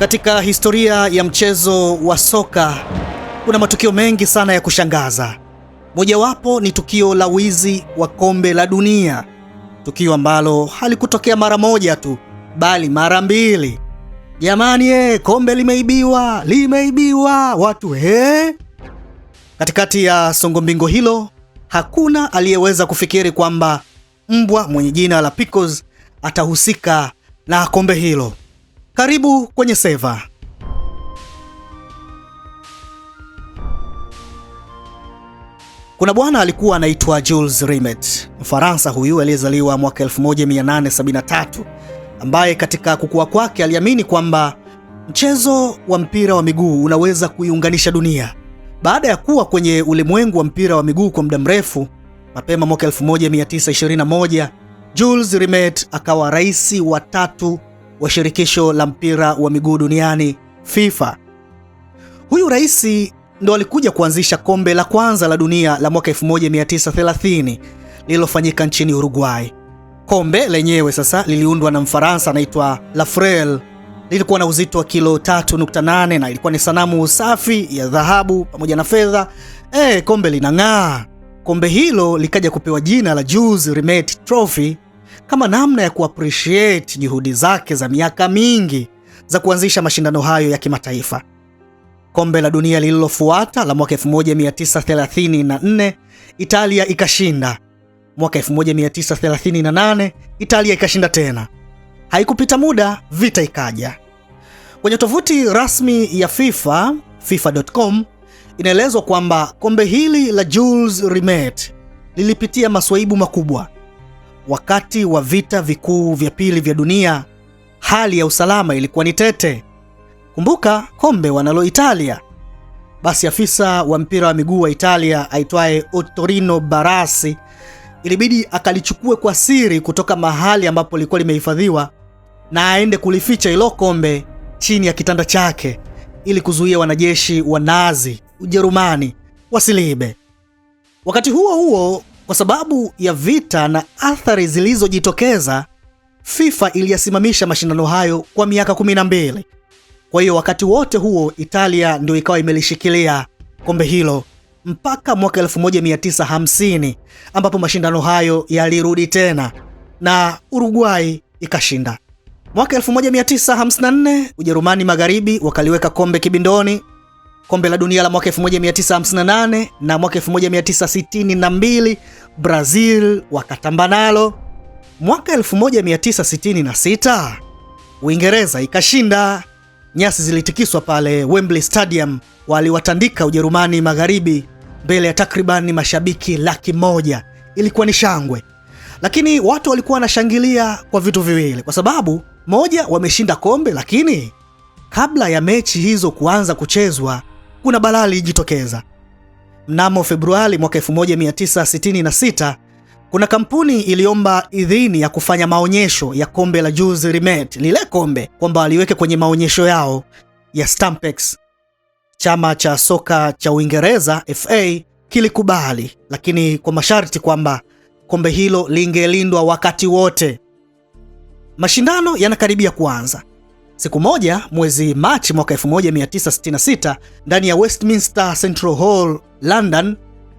Katika historia ya mchezo wa soka kuna matukio mengi sana ya kushangaza. Mojawapo ni tukio la wizi wa kombe la dunia, tukio ambalo halikutokea mara moja tu, bali mara mbili. Jamani, kombe limeibiwa, limeibiwa, watu he! Katikati ya songombingo hilo, hakuna aliyeweza kufikiri kwamba mbwa mwenye jina la Pickles atahusika na kombe hilo. Karibu kwenye Seva. Kuna bwana alikuwa anaitwa Jules Rimet, Mfaransa huyu aliyezaliwa mwaka 1873, ambaye katika kukua kwake aliamini kwamba mchezo wa mpira wa miguu unaweza kuiunganisha dunia. Baada ya kuwa kwenye ulimwengu wa mpira wa miguu kwa muda mrefu, mapema mwaka 1921 Jules Rimet akawa rais wa tatu wa shirikisho la mpira wa miguu duniani, FIFA. Huyu rais ndo alikuja kuanzisha kombe la kwanza la dunia la mwaka 1930 lililofanyika nchini Uruguay. Kombe lenyewe sasa liliundwa na Mfaransa anaitwa Lafrel. Lilikuwa na uzito wa kilo 3.8 na ilikuwa ni sanamu safi ya dhahabu pamoja na fedha. Kombe linang'aa. Kombe hilo likaja kupewa jina la Jules Rimet Trophy kama namna ya kuappreciate juhudi zake za miaka mingi za kuanzisha mashindano hayo ya kimataifa. Kombe la dunia lililofuata la mwaka 1934 Italia ikashinda. Mwaka 1938 Italia ikashinda tena. Haikupita muda, vita ikaja. Kwenye tovuti rasmi ya FIFA, fifa.com, inaelezwa kwamba kombe hili la Jules Rimet lilipitia maswaibu makubwa. Wakati wa vita vikuu vya pili vya dunia, hali ya usalama ilikuwa ni tete. Kumbuka kombe wanalo Italia. Basi afisa wa mpira wa miguu wa Italia aitwaye Ottorino Barasi ilibidi akalichukue kwa siri kutoka mahali ambapo lilikuwa limehifadhiwa na aende kulificha ilo kombe chini ya kitanda chake ili kuzuia wanajeshi wa Nazi Ujerumani wasiliibe. Wakati huo huo, kwa sababu ya vita na athari zilizojitokeza, FIFA iliyasimamisha mashindano hayo kwa miaka 12. Kwa hiyo wakati wote huo Italia ndio ikawa imelishikilia kombe hilo mpaka mwaka 1950 ambapo mashindano hayo yalirudi tena na Uruguay ikashinda. Mwaka 1954 Ujerumani Magharibi wakaliweka kombe kibindoni. Kombe la dunia la mwaka 1958 na mwaka 1962 Brazil wakatamba nalo. Mwaka 1966 Uingereza ikashinda. Nyasi zilitikiswa pale Wembley Stadium, waliwatandika Ujerumani Magharibi mbele ya takriban mashabiki 100,000. Ilikuwa ni shangwe, lakini watu walikuwa wanashangilia kwa vitu viwili, kwa sababu moja, wameshinda kombe, lakini kabla ya mechi hizo kuanza kuchezwa kuna balaa lilijitokeza. Mnamo Februari mwaka 1966 kuna kampuni iliomba idhini ya kufanya maonyesho ya kombe la Jules Rimet, lile kombe kwamba waliweke kwenye maonyesho yao ya Stampex. Chama cha soka cha Uingereza FA kilikubali, lakini kwa masharti kwamba kombe hilo lingelindwa wakati wote. Mashindano yanakaribia kuanza. Siku moja mwezi Machi mwaka 1966 ndani ya Westminster Central Hall, London,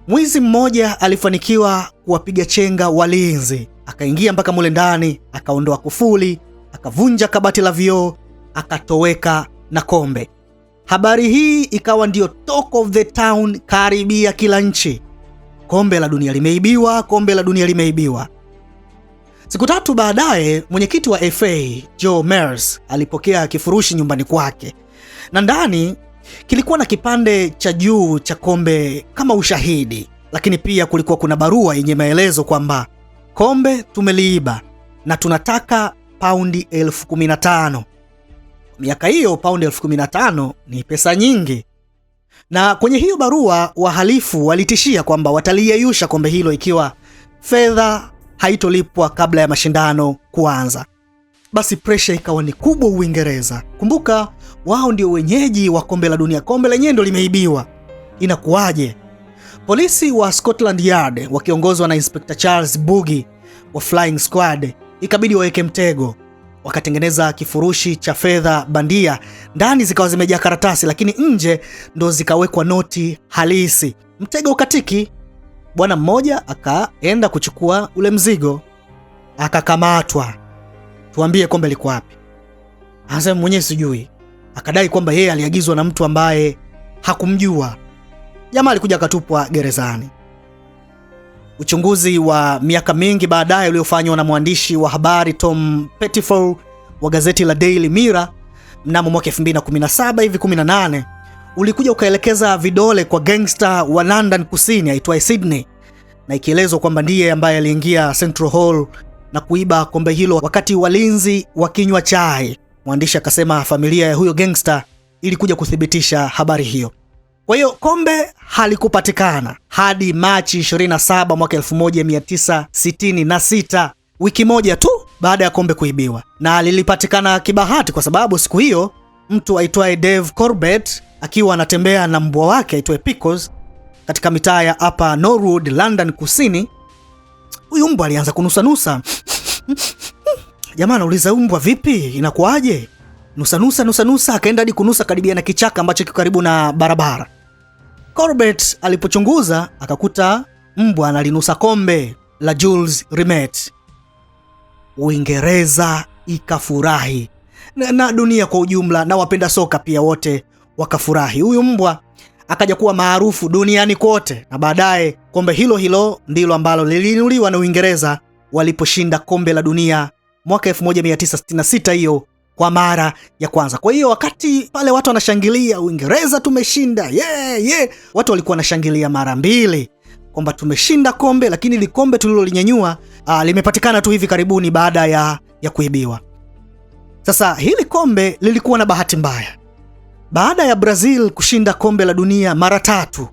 mwizi mmoja alifanikiwa kuwapiga chenga walinzi. Akaingia mpaka mule ndani, akaondoa kufuli, akavunja kabati la vioo, akatoweka na kombe. Habari hii ikawa ndiyo talk of the town karibia kila nchi. Kombe la dunia limeibiwa, kombe la dunia limeibiwa. Siku tatu baadaye, mwenyekiti wa FA Joe Mers alipokea kifurushi nyumbani kwake, na ndani kilikuwa na kipande cha juu cha kombe kama ushahidi, lakini pia kulikuwa kuna barua yenye maelezo kwamba kombe tumeliiba na tunataka paundi 15,000. Miaka hiyo paundi 15,000 ni pesa nyingi. Na kwenye hiyo barua wahalifu walitishia kwamba wataliyeyusha kombe hilo ikiwa fedha haitolipwa kabla ya mashindano kuanza. Basi pressure ikawa ni kubwa Uingereza. Kumbuka wao ndio wenyeji wa kombe la dunia, kombe lenyewe ndio limeibiwa. Inakuwaje? Polisi wa Scotland Yard wakiongozwa na Inspector Charles Bugi wa Flying Squad ikabidi waweke mtego. Wakatengeneza kifurushi cha fedha bandia, ndani zikawa zimejaa karatasi, lakini nje ndo zikawekwa noti halisi. Mtego ukatiki. Bwana mmoja akaenda kuchukua ule mzigo, akakamatwa. Tuambie kombe liko wapi? Anasema mwenyewe sijui. Akadai kwamba yeye aliagizwa na mtu ambaye hakumjua. Jamaa alikuja akatupwa gerezani. Uchunguzi wa miaka mingi baadaye uliofanywa na mwandishi wa habari Tom Pettifor wa gazeti la Daily Mirror mnamo mwaka 2017 hivi 18 ulikuja ukaelekeza vidole kwa gangster wa London Kusini aitwaye Sydney, na ikielezwa kwamba ndiye ambaye aliingia Central Hall na kuiba kombe hilo wakati walinzi wakinywa chai. Mwandishi akasema familia ya huyo gangster ilikuja kuthibitisha habari hiyo. Kwa hiyo kombe halikupatikana hadi Machi 27 mwaka 1966, wiki moja tu baada ya kombe kuibiwa, na lilipatikana kibahati kwa sababu siku hiyo mtu aitwaye Dave Corbett akiwa anatembea na mbwa wake aitwaye Pickles katika mitaa ya Upper Norwood, London Kusini, huyu mbwa alianza kunusanusa. Jamaa anauliza mbwa, vipi, inakuwaje? Nusa nusa nusa, akaenda hadi kunusa karibia na kichaka ambacho kiko karibu na barabara. Corbett alipochunguza akakuta mbwa analinusa kombe la Jules Rimet. Uingereza ikafurahi na dunia kwa ujumla na wapenda soka pia wote wakafurahi. Huyu mbwa akaja kuwa maarufu duniani kote, na baadaye kombe hilo hilo ndilo ambalo liliinuliwa na Uingereza waliposhinda kombe la dunia mwaka 1966 hiyo kwa mara ya kwanza. Kwa hiyo wakati pale watu wanashangilia Uingereza tumeshinda, yeah, yeah, watu walikuwa wanashangilia mara mbili kwamba tumeshinda kombe, lakini li kombe tulilolinyanyua limepatikana tu hivi karibuni baada ya kuibiwa. Sasa hili kombe lilikuwa na bahati mbaya. Baada ya Brazil kushinda kombe la dunia mara tatu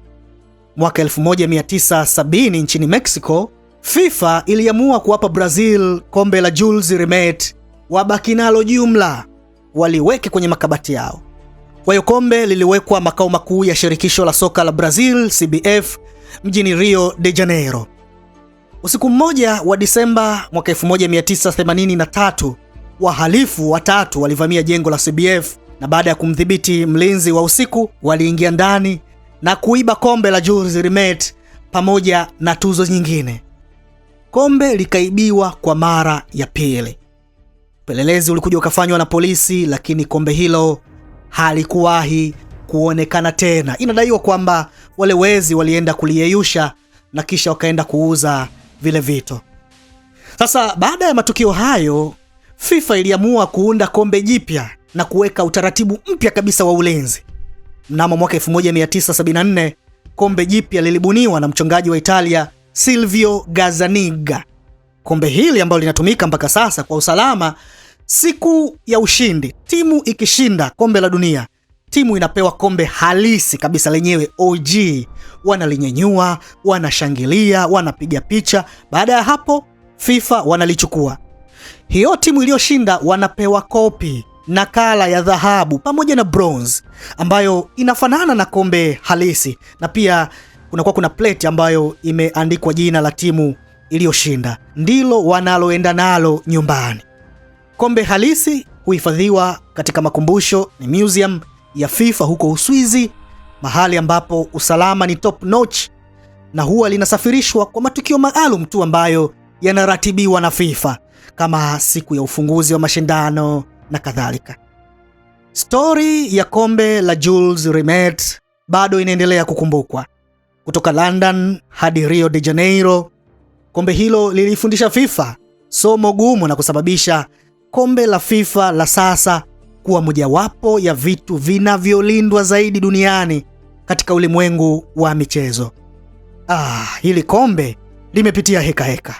mwaka 1970 nchini Mexico, FIFA iliamua kuwapa Brazil kombe la Jules Rimet wabaki nalo jumla, waliweke kwenye makabati yao. Kwa hiyo kombe liliwekwa makao makuu ya shirikisho la soka la Brazil CBF mjini Rio de Janeiro. Usiku mmoja wa Disemba mwaka 1983, wahalifu watatu walivamia jengo la CBF na baada ya kumdhibiti mlinzi wa usiku, waliingia ndani na kuiba kombe la Jules Rimet pamoja na tuzo nyingine. Kombe likaibiwa kwa mara ya pili. Upelelezi ulikuja ukafanywa na polisi, lakini kombe hilo halikuwahi kuonekana tena. Inadaiwa kwamba wale wezi walienda kuliyeyusha na kisha wakaenda kuuza vile vito. Sasa baada ya matukio hayo, FIFA iliamua kuunda kombe jipya na kuweka utaratibu mpya kabisa wa ulinzi. Mnamo mwaka 1974 kombe jipya lilibuniwa na mchongaji wa Italia Silvio Gazzaniga. Kombe hili ambalo linatumika mpaka sasa kwa usalama, siku ya ushindi, timu ikishinda kombe la dunia, timu inapewa kombe halisi kabisa lenyewe OG. Wanalinyenyua, wanashangilia, wanapiga picha. Baada ya hapo FIFA wanalichukua. Hiyo timu iliyoshinda wanapewa kopi, nakala ya dhahabu pamoja na bronze ambayo inafanana na kombe halisi, na pia kunakuwa kuna plate ambayo imeandikwa jina la timu iliyoshinda, ndilo wanaloenda nalo nyumbani. Kombe halisi huhifadhiwa katika makumbusho, ni museum ya FIFA huko Uswizi, mahali ambapo usalama ni top notch, na huwa linasafirishwa kwa matukio maalum tu ambayo yanaratibiwa na FIFA kama siku ya ufunguzi wa mashindano na kadhalika. Stori ya kombe la Jules Rimet bado inaendelea kukumbukwa. Kutoka London hadi Rio de Janeiro, kombe hilo lilifundisha FIFA somo gumu na kusababisha kombe la FIFA la sasa kuwa mojawapo ya vitu vinavyolindwa zaidi duniani katika ulimwengu wa michezo. Hili kombe limepitia heka heka.